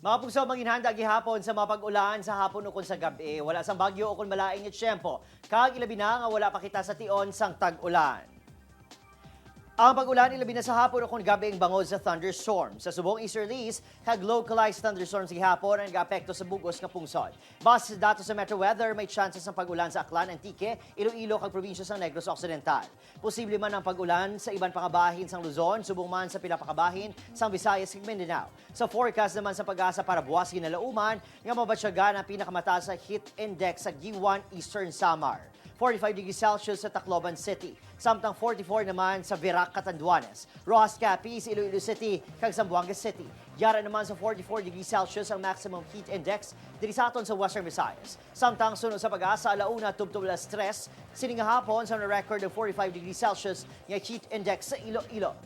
Mga pugso, manginhanda gihapon sa mga pag-ulan sa hapon ukon sa gabi. Wala sang bagyo ukon malain nga tiyempo. Kag ilabi na nga wala pa kita sa tion sang tag-ulan. Ang pag-ulan, ilabi na sa hapon o kung gabi, ang bangod sa thunderstorm. Sa subong easterlies, kag localized thunderstorms gihapon ang gaapekto sa bugos nga pungsod. Base sa datos sa Metro Weather, may chances ng pag-ulan sa Aklan, Antique, Iloilo kag probinsya sa Negros Occidental. Posible man ang pag-ulan sa iban pa nga bahin sang Luzon, subong man sa pila pa ka bahin sang Visayas kag Mindanao. Sa forecast naman sa PAGASA para buwas, ginalauman nga mabatyagan ang pinakamataas sa heat index sa Guiuan, Eastern Samar. 45 degrees Celsius sa Tacloban City. Samtang 44 naman sa Virac, Catanduanes, Roxas, Capiz, Iloilo City, kag Zamboanga City. Yara naman sa 44 degrees Celsius ang maximum heat index diri sa aton sa Western Visayas. Samtang sunod sa PAGASA, alauna tubtob alas 3, sining hapon sa record of 45 degrees Celsius nga heat index sa Iloilo.